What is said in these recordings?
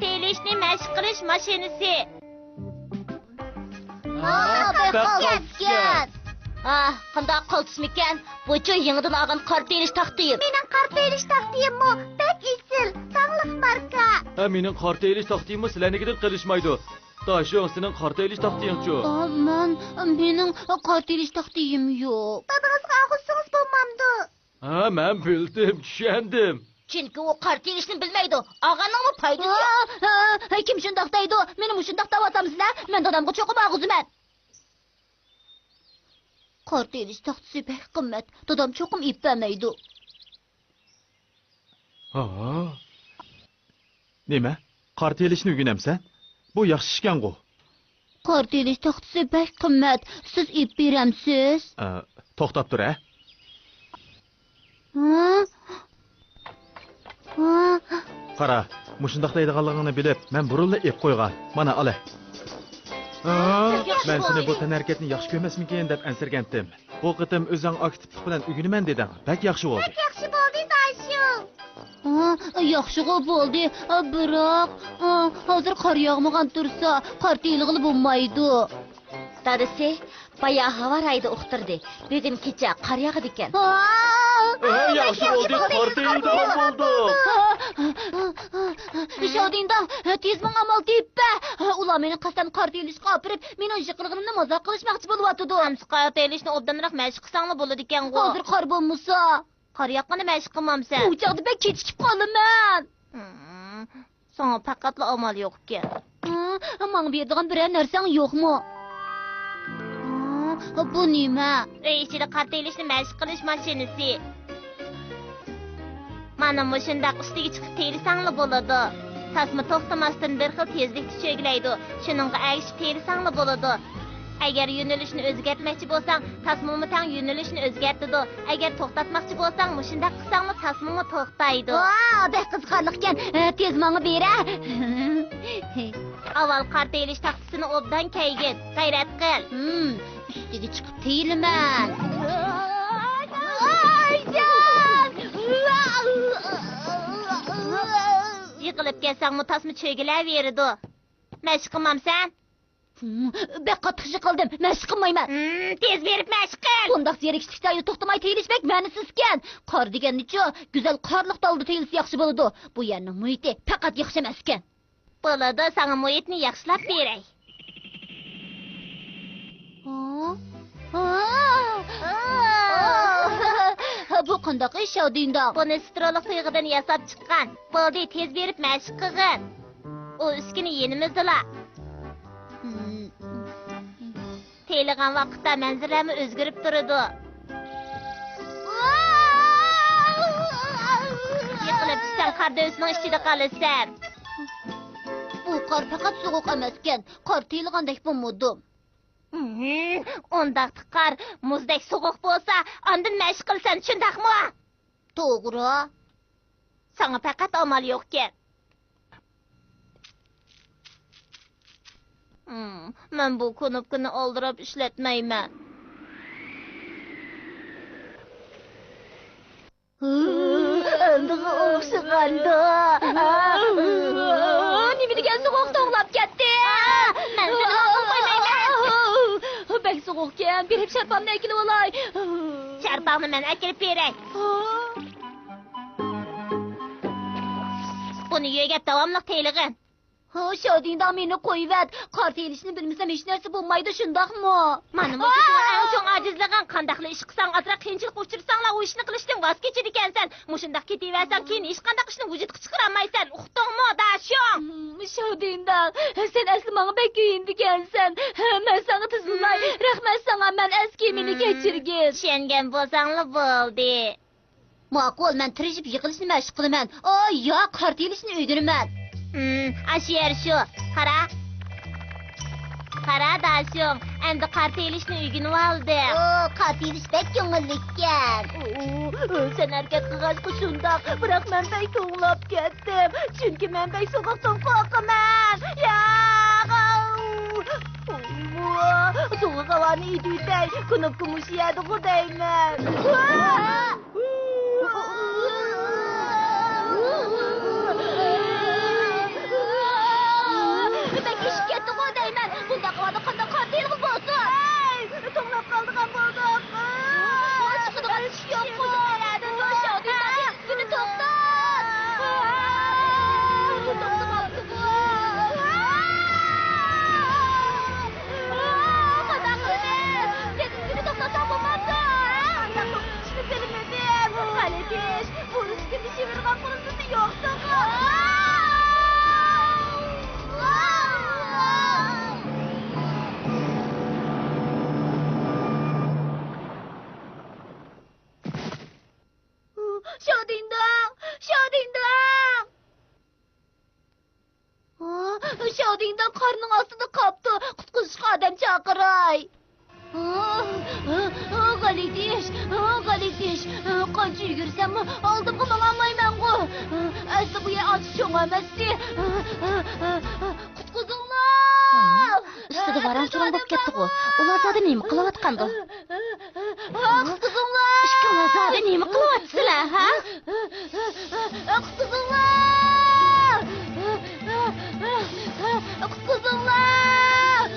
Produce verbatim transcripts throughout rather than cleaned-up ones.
تېيىلىشنى مەشىق قىلىش ماشىنىسى. ھا، بەك قالتىسكەن. ئاھ، قانداق قالتىسمىكەن؟ بۇچۇ يېڭىدىن ئالغان قارا تېيىلىش تاختىيىم. مېنىڭ قارا تېيىلىش تاختىيىممۇ بەك ئېسىل، داڭلىق ماركا. ھە، مېنىڭ قارا تېيىلىش تاختىيىممۇ سىلەرنىڭكىدىن قېلىشمايدۇ. داشۇڭ، سېنىڭ قارا تېيىلىش تاختىيىڭچۇ؟ ئا، مەن، مېنىڭ قارا تېيىلىش تاختىيىم يوق. دادىڭىزغا ئالغۇزسىڭىز بولمامدۇ؟ ھا، مەن بىلدىم، چۈشەندىم. چۈنكى ئۇ قارا تېيىلىشنى بىلمەيدۇ. ئالغاننىڭمۇ پايدىسى يوق. ھا، ھا، كىم شۇنداق دەيدۇ؟ مېنى مۇشۇنداق دەۋاتامسىلەر؟ مەن دادامغا چوقۇم ئالغۇزىمەن. قارا تېيىلىش تاختىسى بەك قىممەت. دادام چوقۇم ئېلىپ بەرمەيدۇ. ھا؟ نېمە؟ قارا تېيىلىشنى ئۆگىنەمسەن؟ بۇ ياخشى ئىشكەنغۇ. قارا تېيىلىش تاختىسى بەك قىممەت. سىز ئېلىپ بېرەمسىز؟ ئە، توختاپ تۇر، ھە؟ ھا؟ ھا؟ قارا، مۇشۇنداق دەيدىغانلىقىڭنى بىلىپ، مەن بۇرۇنلا ئېلىپ قويغان. مانا، ئالاي. ھا؟ مەن سېنى بۇ تەنھەرىكەتنى ياخشى كۆرمەسمىكىن دەپ ئەنسىرىگەنتىم. بۇ قېتىم ئۆزۈڭ ئاكتىپلىق بىلەن ئۆگىنىمەن دېدىڭ. بەك ياخشى بولدى. بەك ياخشى بولدى، داشۇ. ھا، ياخشىغۇ بولدى. بىراق، ھازىر قار ياغمىغان تۇرسا، قار تېيىلغىلى بولمايدۇ. دادىسى، بايا ھاۋا رايىدا ئۇقتۇردى. بۈگۈن كېچە قار ياغىدىكەن. ھا، ياخشى بولدى، قار تېيىلىدىغان بولدۇق. شادىندا، تېز ماڭ، ئامال تېپىپ. ئۇلار مېنى قەستەن قار تېيىلىشقا ئاپىرىپ، مېنىڭ يىقىلغىنىمنى مازاق قىلىشماقچى بولۇۋاتىدۇ. ئەمسە قار تېيىلىشنى ئوبدانراق مەشىق قىلساڭلا بولىدىكەنغۇ. ھازىر قار بولمىسا. قار ياغقاندا مەشىق قىلمامسەن؟ ئۇ چاغدا بەك كېچىكىپ قالىمەن. ھىم، ساڭا پەقەتلا ئامال يوقكەن. ھا، ماڭا بېرىدىغان بىرەر نەرسەڭ يوقمۇ؟ ھا، بۇ نېمە؟ ئۆي ئىچىدە قار تېيىلىشنى مەشىق قىلىش ماشىنىسى. مانا مۇشۇنداق ئۈستىگە چىقىپ تېيىلساڭلا بولىدۇ. تاسما توختىماستىن بىر خىل تېزلىكتە چۆگىلەيدۇ. شۇنىڭغا ئەگىشىپ تېيىلساڭلا بولىدۇ. ئەگەر يۆنىلىشنى ئۆزگەرتمەكچى بولساڭ، تاسمىمۇ تەڭ يۆنىلىشنى ئۆزگەرتىدۇ. ئەگەر توختاتماقچى بولساڭ، مۇشۇنداق قىلساڭلا تاسمىمۇ توختايدۇ. ۋاۋ، بەك قىزىقارلىقكەن. ھە، تېز ماڭا بېرە. ئاۋۋال قار تېيىلىش تاختىسىنى ئوبدان كەيگىن. غەيرەت قىل. ھىم، ئۈستىگە چىقىپ تېيىلىمەن. يىقىلىپ كەتسەڭمۇ تاسما چۆگىلەۋېرىدۇ. مەشىق قىلمامسەن؟ ھىم، بەك قاتتىق يىقىلدىم، مەشىق قىلمايمەن. ھىم، تېز بېرىپ مەشىق قىل. بۇنداق زېرىكىشلىك جايدا توختىماي تېيىلىش بەك مەنىسىزكەن. قار دېگەننىچۇ، گۈزەل قارلىق دالدا تېيىلسا ياخشى بولىدۇ. بۇ يەرنىڭ مۇھىتى پەقەت ياخشى ئەمەسكەن. بولىدۇ، ساڭا مۇھىتنى ياخشىلاپ بېرەي. ھا؟ ھا؟ بۇ قانداق ئىش، شاۋدىنداڭ؟ بۇنى سترولۇق تۇيغىدىن ياساپ چىققان. بولدى، تېز بېرىپ مەشىق قىلغىن. ئۇ ئۈسكۈنە يېنىمىزدىلا. ھىم. تېيىلغان ۋاقىتتا مەنزىرىلەرمۇ ئۆزگىرىپ تۇرىدۇ. يىقىلىپ چۈشسەڭ، قار دۆۋىسىنىڭ ئىچىدە قالىسەن. بۇ قار پەقەت سوغۇق ئەمەسكەن، قار تېيىلغاندەك بولمىدۇ. ھىم، ئۇنداقتا قار مۇزدەك سوغۇق بولسا، ئاندىن مەشىق قىلىسەن، شۇنداقمۇ؟ توغرا. ساڭا پەقەت ئامال يوقكەن. ھىم، مەن بۇ كۇنۇپكىنى ئالدىراپ ئىشلەتمەيمەن. ئەمدىغا ئوخشىغاندا. نېمە دېگەن سوغۇق توڭلاپ كەتتى. مەن سېنى ماقۇل قويمايمەن. بەك سوغۇقكەن، بېرىپ شارپامنى ئەكېلىۋالاي. شارپاڭنى مەن ئەكېلىپ بېرەي. بۇنى يۆگەپ داۋاملىق تېيىلغىن. ھو، شاۋدىنداڭ، مېنى قويۇۋەت. قار تېيىلىشنى بىلمىسەم، ھېچ نەرسە بولمايدۇ، شۇنداقمۇ؟ مانا مۇشۇ سېنىڭ ئەڭ چوڭ ئاجىزلىقىڭ. قانداقلا ئىش قىلساڭ، ئازراق قىيىنچىلىققا ئۇچرىساڭلا، ئۇ ئىشنى قىلىشتىن ۋاز كېچىدىكەنسەن. مۇشۇنداق كېتىۋەرسەڭ، كېيىن ھېچقانداق ئىشنى ۋۇجۇدقا چىقىرالمايسەن. ئۇقتۇڭمۇ، داشۇڭ؟ ھىم، شاۋدىنداڭ، سەن ئەسلى ماڭا بەك كۆيۈنىدىكەنسەن. مەن ساڭا تىزىملاي. ھىم. رەھمەت ساڭا، مەن ئەسكى، مېنى ھىم. كەچۈرگىن. چۈشەنگەن بولساڭلا بولدى. ماقۇل، مەن تىرىشىپ يىقىلىشنى مەشىق قىلىمەن. ئاي، ياق، قار تېيىلىشنى ئۆگىنىمەن. ھىم، ئاشۇ يەر شۇ. قارا. قارا، داشۇڭ، ئەمدى قار تېيىلىشنى ئۆگىنىۋالدىم. ئو، قار تېيىلىش بەك كۆڭۈللۈككەن. ئۇ، سەن ھەرىكەت قىلغاچقا شۇنداق، بىراق مەن بەك توڭلاپ كەتتىم. چۈنكى مەن بەك سوغۇقتىن قورقىمەن. ياق! ئۇ، سوغۇق ھاۋانى ئېتىۋېتەي. كۇنۇپكا مۇشۇ يەردىغۇ دەيمەن. ئىش، بۇ ئۈسكۈنە شىۋىرغان قۇرۇلمىسى يوق تاقا. شادىنداڭ! شادىنداڭ! شادىنداڭ قارنىڭ ئاستىدا قاپتۇ. قۇتقۇزۇشقا ئادەم چاقىراي. غەلىتە ئىش، غەلىتە ئىش. قانچە يۈگۈرسەممۇ ئالدىمغا ماڭالمايمەنغۇ. ئەسلى بۇ يەر ئانچە چوڭ ئەمەستى. قۇتقۇزۇڭلار! ئۈستىدە ۋاران-چۇران بولۇپ كەتتىغۇ. ئۇلار زادى نېمە قىلىۋاتقاندۇ؟ قۇتقۇزۇڭلار! ئىككىڭلار زادى نېمە قىلىۋاتىسىلەر، ھە؟ قۇتقۇزۇڭلار! قۇتقۇزۇڭلار!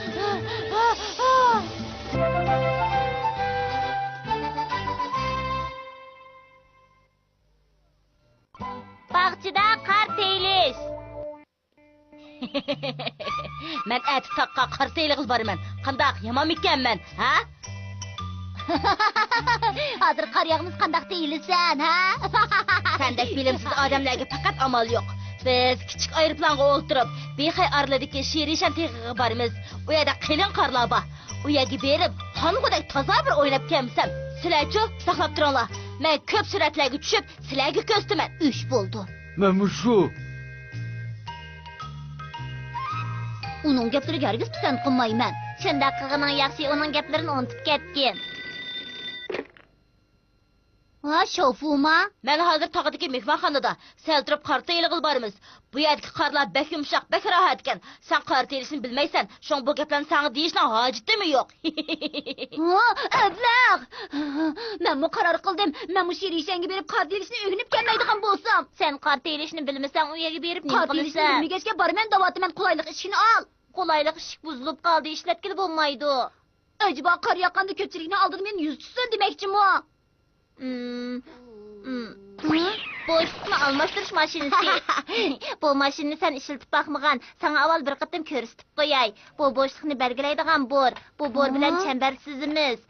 باغچىدا قار تېيىلىش. مەن ئەتە تاغقا قار تېيىلغىلى بارىمەن. قانداق، يامانمىكەنمەن، ھە؟ ھازىر قار ياغمىسا قانداق تېيىلىسەن، ھە؟ سەندەك بىلىمسىز ئادەملەرگە پەقەت ئامال يوق. بىز كىچىك ئايروپىلانغا ئولتۇرۇپ، بېخەي ئارىلىدىكى شىرىشەن تېغىغا بارىمىز. ئۇ يەردە قېلىن قارلار بار. ئۇ يەرگە بېرىپ، قانغۇدەك تازا بىر ئويناپ كەلمىسەم. سىلەرچۇ؟ ساقلاپ تۇرۇڭلار. مەن كۆپ سۈرەتلەرگە چۈشۈپ، سىلەرگە كۆرسىتىمەن. ئىش بولدى. مەنمۇ شۇ. ئۇنىڭ گەپلىرىگە ھەرگىز پىسەنت قىلمايمەن. شۇنداق قىلغىنىڭ ياخشى، ئۇنىڭ گەپلىرىنى ئۇنتۇپ كەتكىن. ھا، شوفۇما؟ مەن ھازىر تاغدىكى مېھمانخانىدا. سەل تۇرۇپ قار تېيىلغىلى بارىمىز. بۇ يەردىكى قارلار بەك يۇمشاق، بەك راھەتكەن. سەن قار تېيىلىشنى بىلمەيسەن، شۇڭا بۇ گەپلەرنى ساڭا دېيىشنىڭ ھاجىتىمۇ يوق. ھە، ئەبلەخ! مەنمۇ قارار قىلدىم. مەنمۇ شىرىشەنگە بېرىپ قار تېيىلىشنى ئۆگىنىپ كەلمەيدىغان بولسام. سەن قار تېيىلىشنى بىلمىسەڭ، ئۇ يەرگە بېرىپ نېمە قار تېيىلىشنى قىلىسەن؟ بىلمىگەچكە بارىمەن دەۋاتىمەن، قولايلىق ئىشىكنى ئال. قولايلىق ئىشىك بۇزۇلۇپ قالدى، ئىشلەتكىلى بولمايدۇ. ئەجەبا قار ياغقاندا كۆپچىلىكنىڭ ئالدىدا مېنى يۈز تۇتسۇن دېمەكچىمۇ؟ ئىم، ئىم. بوشلۇقنى ئالماشتۇرۇش ماشىنىسى. بۇ ماشىنىنى سەن ئىشلىتىپ باقمىغان. ساڭا ئاۋۋال بىر قېتىم كۆرسىتىپ قوياي. بۇ بوشلۇقنى بەلگىلەيدىغان بور. بۇ بور بىلەن ھە؟ چەمبەر سىزىمىز.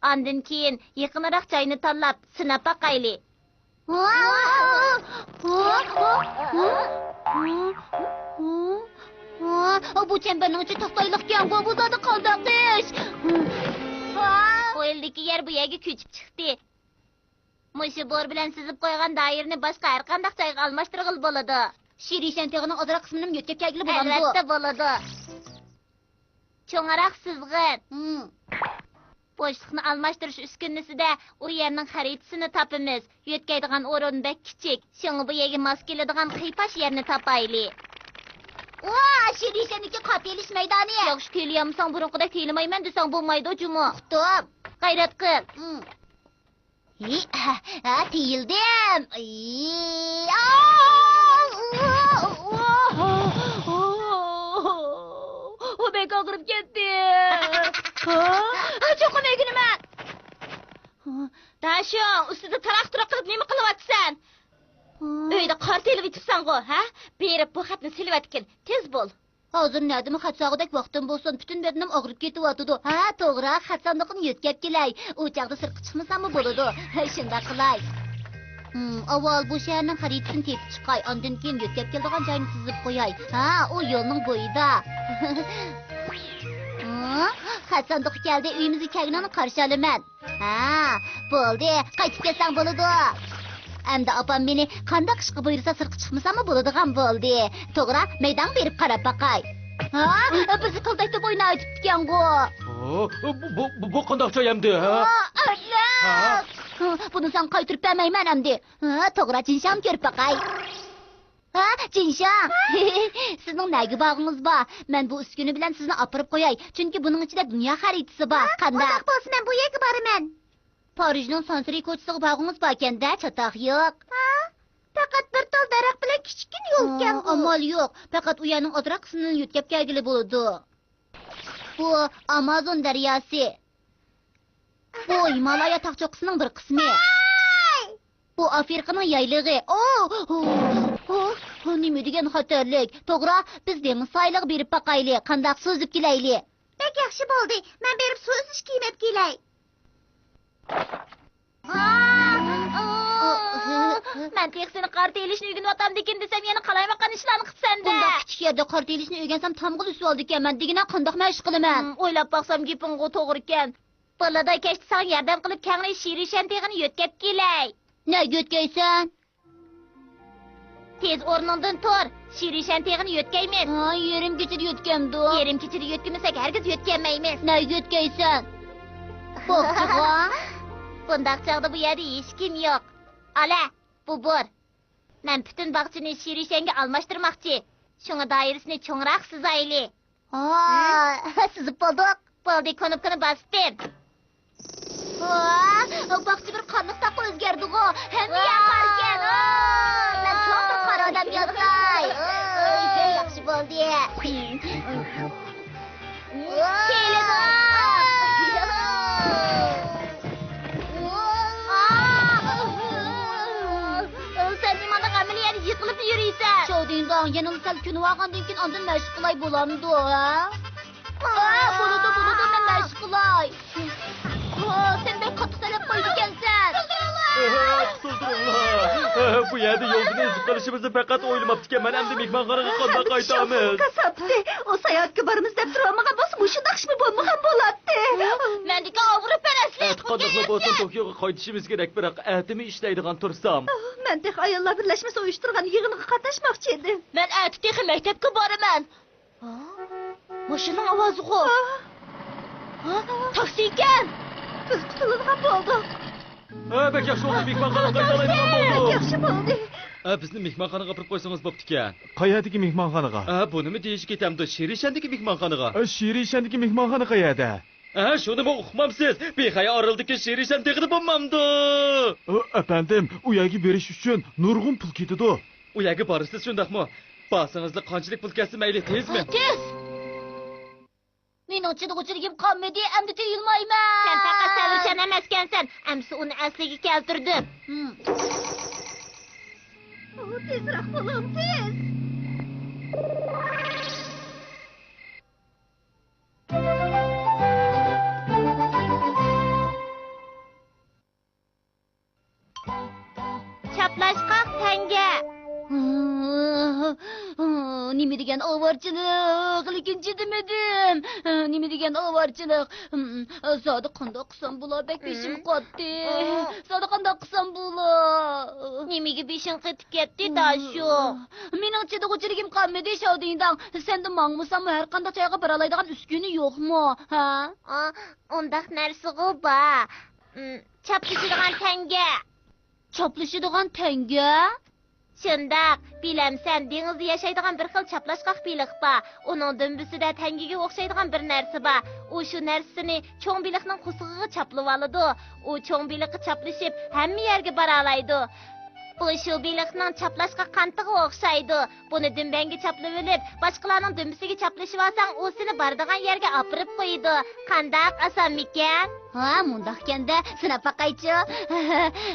ئاندىن كېيىن يېقىنراق جاينى تاللاپ، سىناپ باقايلى. ۋا! ۋا! ۋا! ۋا! ۋا! ۋا! بۇ چەمبەرنىڭ ئىچى تاختايلىقكەنغۇ، بۇ زادى قانداق ئىش؟ ۋا! ئۇ يىلدىكى يەر بۇ يەرگە كۆچۈپ چىقتى. مۇشۇ بور بىلەن سىزىپ قويغان دائىرىنى باشقا ھەر قانداق جايغا ئالماشتۇرغىلى بولىدۇ. شىرىشەن تېغىنىڭ ئازراق قىسمىنىمۇ يۆتكەپ كەلگىلى بولامدۇ؟ ئەلۋەتتە بولىدۇ. چوڭراق سىزغىن. ھىم. بوشلۇقنى ئالماشتۇرۇش ئۈسكۈنىسىدە ئۇ يەرنىڭ خەرىتىسىنى تاپىمىز. يۆتكەيدىغان ئورۇن بەك كىچىك. شۇڭا بۇ يەرگە ماس كېلىدىغان قىيپاش يەرنى تاپايلى. ۋا، شىرىشەننىكى قار تېيىلىش مەيدانى. ياخشى تېيىلىيالمىساڭ، بۇرۇنقىدەك تېيىلمايمەن دېسەڭ بولمايدۇ جۇمۇ. ئۇقتۇم. غەيرەت قىل. ھىم. ھى، ھە، ھە، تېيىلدىم. ئى، ئا، ئۇ، ئۇ، ئۇ، ئۇ، بەك ئاغرىپ كەتتى. ھا؟ چوقۇم ئۆگىنىمەن. داشۇڭ، ئۈستىدە تاراق-تۇراق قىلىپ نېمە قىلىۋاتىسەن؟ ئۆيدە قار تېيىلىۋېتىپسەنغۇ، ھە؟ بېرىپ بۇ خەتنى سېلىۋەتكىن، تېز بول. ھازىر نەدىمۇ خەت سالغۇدەك ۋاقتىم بولسۇن، پۈتۈن بەدىنىم ئاغرىپ كېتىۋاتىدۇ. ھە، توغرا، خەت ساندۇقىنى يۆتكەپ كېلەي. ئۇ چاغدا سىرتقا چىقمىساممۇ بولىدۇ. ھە، شۇنداق قىلاي. ھىم، ئاۋۋال بۇ شەھەرنىڭ خەرىتىسىنى تېپىپ چىقاي، ئاندىن كېيىن يۆتكەپ كېلىدىغان جاينى سىزىپ قوياي. ھە، ئۇ يولنىڭ بويىدا. ھە، خەت ساندۇقى كەلدى، ئۆيىمىزگە كەلگىنىڭنى قارشى ئالىمەن. ھە، بولدى، قايتىپ كەتسەڭ بولىدۇ. ئەمدى ئاپام مېنى قانداق ئىشقا بۇيرۇسا سىرتقا چىقمىساممۇ بولىدىغان بولدى. توغرا، مەيدانغا بېرىپ قاراپ باقاي. ھا، بىزنى قىلتاكتەك ئويناۋېتىپتىكەنغۇ. ھا، بۇ، بۇ، بۇ قانداق جاي ئەمدى، ھە؟ ھا، ئەبلەخ! ھا؟ ھا، بۇنى ساڭا قايتۇرۇپ بەرمەيمەن ئەمدى. ھا، توغرا، جىنشاڭنى كۆرۈپ باقاي. ھە، جىنشاڭ! سىزنىڭ نەگە بارغۇڭىز بار؟ مەن بۇ ئۈسكۈنە بىلەن سىزنى ئاپىرىپ قوياي، چۈنكى بۇنىڭ ئىچىدە دۇنيا خەرىتىسى بار. ھە؟ قانداق؟ ئۇنداق بولسا مەن بۇ يەرگە بارىمەن. پارىژنىڭ سانسېرى كوچىسىغا بارغۇڭىز باركەن-دە، چاتاق يوق. ھە؟ پەقەت بىر تال دەرەخ بىلەن كىچىككىنە يول ئىكەنغۇ. ئامال يوق، پەقەت ئۇ يەرنىڭ ئازراق قىسمىنىلا يۆتكەپ كەلگىلى بولىدۇ. بۇ ئامازون دەرياسى. بۇ ھىمالايا تاغ چوققىسىنىڭ بىر قىسمى. بۇ ئافرىقىنىڭ يايلىقى. ئو، ئو، ئو، ئو، نېمە دېگەن خەتەرلىك. توغرا، بىز دېڭىز ساھىلىغا بېرىپ باقايلى. قانداق، سۇ ئۈزۈپ كېلەيلى. بەك ياخشى بولدى. مەن بېرىپ سۇ ئۈزۈش كىيىم ئەپ كېلەي. مەن تېخى سېنى قارتا ئېلىشنى ئۆگىنىۋاتامدىكىن دېسەم، يەنە قالايمىقان ئىشلارنى قىپسەن-دە. بۇنداق كىچىك يەردە قارتا ئېلىشنى ئۆگەنسەم، تامغىلا ئۈسۈۋالىدىكەنمەن دېگىنە، قانداق مەشىق قىلىمەن؟ ھىم، ئويلاپ باقسام، گېپىڭغۇ توغرىكەن. بالىدا كەچتە ساڭا ياردەم قىلىپ، كەڭرى شىرىشەن تېغىنى يۆتكەپ كېلەي. نەگە يۆتكەيسەن؟ تېز ئورنۇڭدىن تۇر، شىرىشەن تېغىنى يۆتكەيمىز. ھا، يېرىم كېچىدە يۆتكەمدۇ؟ يېرىم كېچىدە يۆتكىمىسەك، ھەرگىز يۆتكەلمەيمىز. نەگە يۆتكەيسەن؟ باغچىغا. بۇنداق چاغدا بۇ يەردە ھېچكىم يوق. ئالە، بۇ بور. مەن پۈتۈن باغچىنى شىرىشەنگە ئالماشتۇرماقچى. شۇڭا دائىرىسىنى چوڭراق سىزايلى. ھا، سىزىپ بولدۇق. بولدى، كۇنۇپكىنى باستىم. ۋا، باغچە بىر قارلىق تاغقا ئۆزگەردىغۇ. ھەممە يەر قاركەن. ۋا، مەن چوڭ بىر قار ئادەم ياساي. ۋاي، ياخشى بولدى. كېلىدۇ. سەن نېمانداق ئەمەلىي يەردە يىقىلىپ يۈرىسەن؟ شاۋدىڭداڭ، يەنىلا سەل كۆنۈۋالغاندىن كېيىن ئاندىن مەشىق قىلاي بولامدۇ، ھە؟ ئا، بولىدۇ، بولىدۇ، مەن مەشىق قىلاي. ئا، سەن بەك قاتتىق تەلەپ قويىدىكەنسەن. ئەھە، قۇتۇلدۇرۇڭلار. ئەھە، بۇ يەردە يولدىن ئېزىپ قېلىشىمىزنى پەقەت ئويلىماپتىكەنمەن. ئەمدى مېھمانخانىغا قانداق قايتىمىز؟ قاسساپتى. ئۇ ساياھەتكە بارىمىز دەپ تۇرالمىغان بولسا، مۇشۇنداق ئىشمۇ بولمىغان بولاتتى. مەندىكى ئوبرويپەرەسلىك. ئەتە قانداقلا بولسۇن، توكيوغا قايتىشىمىز كېرەك، بىراق ئەتىمۇ ئىشلەيدىغان تۇرسام. مەن تېخى ئاياللار بىرلەشمىسى ئۇيۇشتۇرغان يىغىنغا قاتناشماقچى ئىدىم. مەن ئەتە تېخى مەكتەپكە بارىمەن. ھا؟ ماشىنىنىڭ ئاۋازىغۇ. ھا؟ تاكسىكەن. بىز قۇتۇلىدىغان بولدۇق. ھە، بەك ياخشى بولدى، مېھمانخانىغا قايتالايدىغان بولدۇق. بەك ياخشى بولدى. ھە، بىزنى مېھمانخانىغا ئاپىرىپ قويسىڭىز بوپتىكەن. قەيەردىكى مېھمانخانىغا؟ ھە، بۇنىمۇ دېيىشكە كېتەمدۇ، شىرىشەندىكى مېھمانخانىغا. ھە، شىرىشەندىكى مېھمانخانا قەيەردە؟ ھە، شۇنىمۇ ئۇقمامسىز؟ بىخەي ئارىلىدىكى شىرىشەن تېغىدا بولمامدۇ؟ ئۇ، ئەپەندىم، ئۇ يەرگە بېرىش ئۈچۈن نۇرغۇن پۇل كېتىدۇ. ئۇ يەرگە بارىسىز شۇنداقمۇ؟ بارسىڭىزلا قانچىلىك پۇل كەتسە مەيلى، تېزمۇ؟ تېز! مېنىڭ چىدىغۇچىلىكىم قالمىدى، ئەمدى تىيىلمايمەن! سەن پەقەت سەۋرچان ئەمەسكەنسەن، ئەمسە ئۇنى ئەسلىگە كەلتۈردۈم. ھىم. ئۇ، تېزراق بولۇڭ، تېز! چاپلاشقاق تەڭگە. نېمە دېگەن ئاۋارىچىلىق، لېكىن چىدىمىدىم. نېمە دېگەن ئاۋارىچىلىق. زادى قانداق قىلسام بولا، بەك بېشىم قاتتى. زادى قانداق قىلسام بولا. نېمىگە بېشىڭ قېتىپ كەتتى، داشۇ؟ مېنىڭ چىدىغۇچىلىكىم قالمىدى، شاۋدىڭداڭ. سەندە ماڭمىساممۇ ھەر قانداق جايغا بارالايدىغان ئۈسكۈنە يوقمۇ، ھە؟ ئۇنداق نەرسىغۇ بار. چاپلىشىدىغان تەڭگە. چاپلىشىدىغان تەڭگە؟ شۇنداق، بىلەمسەن، دېڭىزدا ياشايدىغان بىر خىل چاپلاشقاق بېلىق بار. ئۇنىڭ دۈمبىسىدە تەڭگىگە ئوخشايدىغان بىر نەرسە بار. ئۇ شۇ نەرسىنى چوڭ بېلىقنىڭ قورسىقىغا چاپلىۋالىدۇ. ئۇ چوڭ بېلىققا چاپلىشىپ، ھەممە يەرگە بارالايدۇ. بۇ شۇ بېلىقنىڭ چاپلاشقاق قانىتىغا ئوخشايدۇ. بۇنى دۈمبەڭگە چاپلىۋېلىپ، باشقىلارنىڭ دۈمبىسىگە چاپلىشىۋالساڭ، ئۇ سېنى بارىدىغان يەرگە ئاپىرىپ قويىدۇ. قانداق، ئاسانمىكەن؟ ھا، مۇنداقكەن-دە، سىناپ باقايچۇ.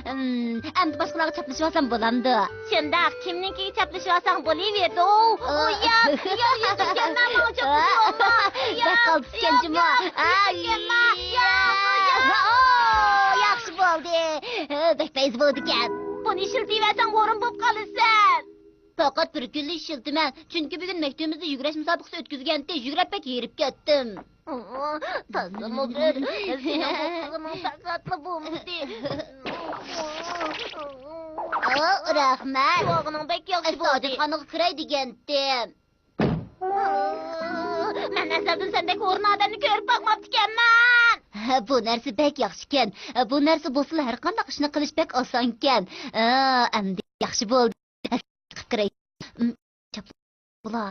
ئەمدى باشقىلارغا چاپلىشىۋالسام بولامدۇ؟ شۇنداق، كىمنىڭكىگە چاپلىشىۋالساڭ بولۇۋېرىدۇ. ئوي، ياق، ياق، يۈزۈم كەلمە، ماڭا چاپلىشىۋالما. بەك قالتىس ئىكەن جۇمۇ. ئاي، يۈزۈم كەلمە، ياق، ياق. ياخشى بولدى. بەك پەيزى بولىدىكەن. بۇنى ئىشلىتىۋەرسەڭ ھورۇن بولۇپ قالىسەن. پەقەت بىر كۈنلا ئىشلىتىمەن، چۈنكى بۈگۈن مەكتىۋىمىزدە يۈگۈرۈش مۇسابىقىسى ئۆتكۈزگەنتى، يۈگۈرۈپ بەك ھېرىپ كەتتىم. تازىمۇ بىر، سېنىڭ بۇ قىلغىنىڭ پەقەتلا بولمىدى. ئو، رەھمەت. دۇئاڭنىڭ بەك ياخشى بولدى. ھاجەتخانىغا كىرەي دېگەنتىم. مەن ئەزەلدىن سەندەك ھورۇن ئادەمنى كۆرۈپ باقماپتىكەنمەن. بۇ نەرسە بەك ياخشىكەن. بۇ نەرسە بولسىلا ھەر قانداق ئىشنى قىلىش بەك ئاسانكەن. ئەمدى ياخشى بولدى. چىقىپ كىرەي. ئىم، چاپلا.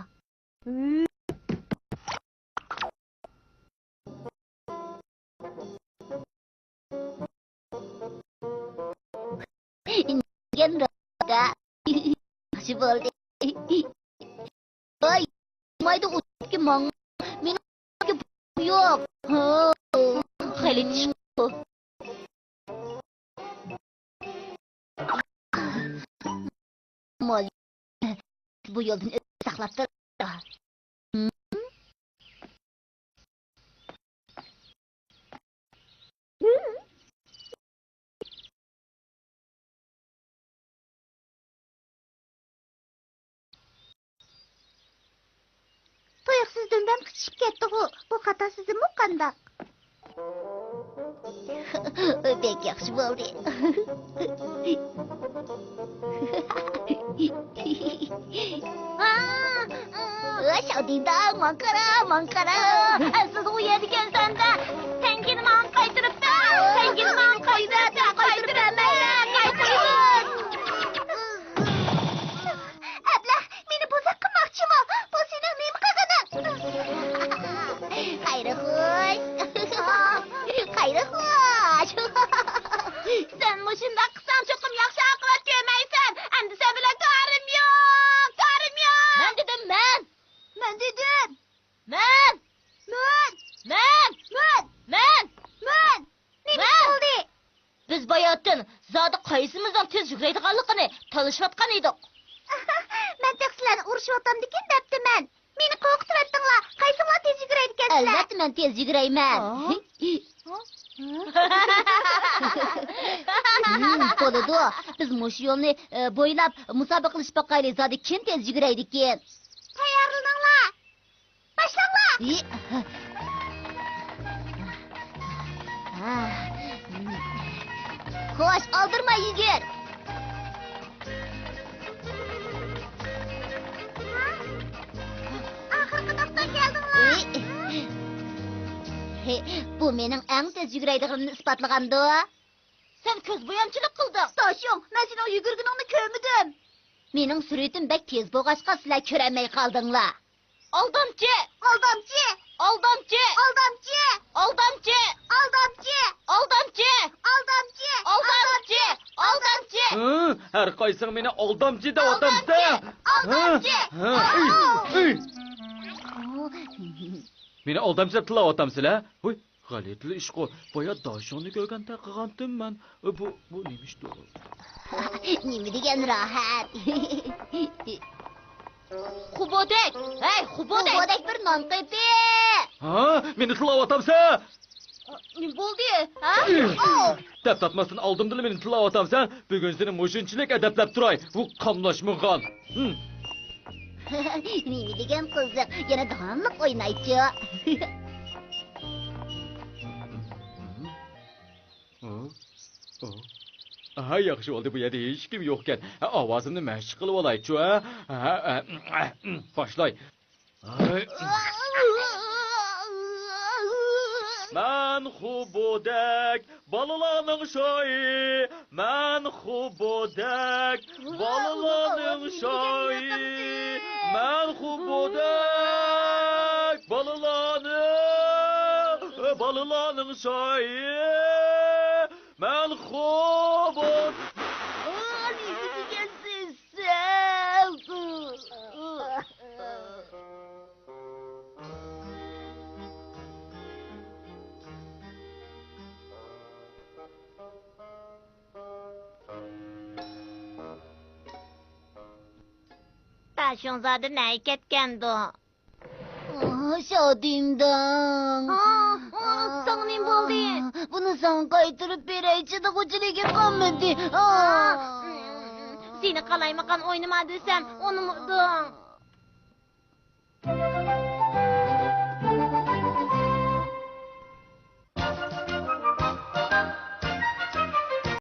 ياخشى بولدى. ۋاي، مايدا ئۇتۇپكى ماڭ. مېنىڭ يوق. خېلى چىقىپتۇ. بۇ يولدىن ئۆزى ساقلاپ تۇر. سىز دۈمبەم قىچىشىپ كەتتىغۇ، بۇ خاتا سىزىممۇ قانداق؟ بەك ياخشى بولدى. شادىداڭ، ماڭا قارا، ماڭا قارا. سىز ئۇ يەردىكەنسەندە، تەڭگىنى ماڭا قايتۇرۇپتا. تەڭگىنى ماڭا قايتۇرۇپتا، قايتۇرۇپ بەرمەيلى، قايتۇرۇپ. ئەبلەخ، مېنى بوزەك قىلماقچىمۇ؟ بۇ سېنىڭ نېمە قىلغىنىڭ؟ خەير خوش. خەير خوش. سەن مۇشۇنداق قىلساڭ، چوقۇم ياخشى ئاقىۋەت كۆرمەيسەن. ئەمدى سەن بىلەن كارىم يوق، كارىم يوق. مەن دېدىم، مەن. مەن دېدىم. مەن! مەن! مەن! مەن! مەن! مەن! نېمە مەن! بولدى؟ بىز باياتىن زادى قايسىمىزنىڭ تېز يۈگۈرەيدىغانلىقىنى تالىشىۋاتقان ئىدۇق. مەن تېخى سىلەرنى ئۇرۇشۇۋاتامدىكىن دەپتىمەن. مېنى قورقۇتۇۋەتتىڭلار. قايسىڭلار تېز يۈگۈرەيدىكەنسىلەر؟ ئەلۋەتتە، مەن تېز يۈگۈرەيمەن. ھە؟ ھىم، بولىدۇ. بىز مۇشۇ يولنى، ئە، بويلاپ مۇسابىقىلىشىپ باقايلى، زادى كىم تېز يۈگۈرەيدىكىن. تەييارلىنىڭلار. باشلاڭلار! ھى! ھا. خوش، ئالدىرىماي يۈگۈر! ئاخىرقى نۇقتىغا كەلدىڭلار! ھى! ھى! بۇ مېنىڭ ئەڭ تېز يۈگۈرەيدىغىنىمنى ئىسپاتلىغاندۇ؟ سەن كۆز بويامچىلىق قىلدىڭ! داشۇڭ، مەن سېنىڭ يۈگۈرگىنىڭنى كۆرمىدىم! مېنىڭ سۈرئىتىم بەك تېز بولغاچقا، سىلەر كۆرەلمەي قالدىڭلار. ئالدامچى! ئالدامچى! ئالدامچى! ھە، ھەر قايسىڭ مېنى ئالدامچى دەۋاتامسە؟ ئالدامچى! ھە؟ ئالدامچى! ھە؟ ئالدامچى! ئىي، ئىي. مېنى ئالدامچى دەپ تىللاۋاتامسىلەر؟ ھۇي، غەلىتىلا ئىشقۇ. بايا داشۇڭنى كۆرگەندەك قىلغانتىم مەن. بۇ، بۇ نېمە ئىشتۇ؟ نېمە دېگەن راھەت! خۇبودەك! ھەي، خۇبودەك! خۇبودەك بىر نان قېپى! ھا؟ مېنى تىللاۋاتامسەن؟ نېمە بولدى؟ ھە؟ دەپ تارتماستىن ئالدىمدىلا مېنى تىللاۋاتامسەن؟ بۈگۈن سېنى مۇشۇنچىلىك ئەدەپلەپ تۇراي، ۋۇ قاملاشمىغان! ھىم. نېمە دېگەن قىزىق، يەنە داۋاملىق ئوينايچۇ. ھە؟ ھە؟ ھە، ياخشى بولدى، بۇ يەردە ھېچكىم يوقكەن. ھە، ئاۋازىمنى مەشىق قىلىۋالايچۇ، ھە؟ ھە، ھە، باشلاي. مەن خۇبودەك، بالىلارنىڭ شاھى. مەن خۇبودەك، بالىلارنىڭ شاھى. مەن خۇبودەك، بالىلارنىڭ، بالىلارنىڭ شاھى. مەن خۇبود. نېمە دېگەنسىز سەن؟ داشۇڭ زادى نەگە كەتكەندۇ؟ ئاھ، شادىمداڭ. ئاھ، ئاھ، ساڭا نېمە بولدى؟ بۇنى ساڭا قايتۇرۇپ بېرەي، چىدىغۇچىلىكىم قالمىدى. ئاھ. سېنى قالايمىقان ئوينىما دېسەم، ئۇنىمىدىڭ.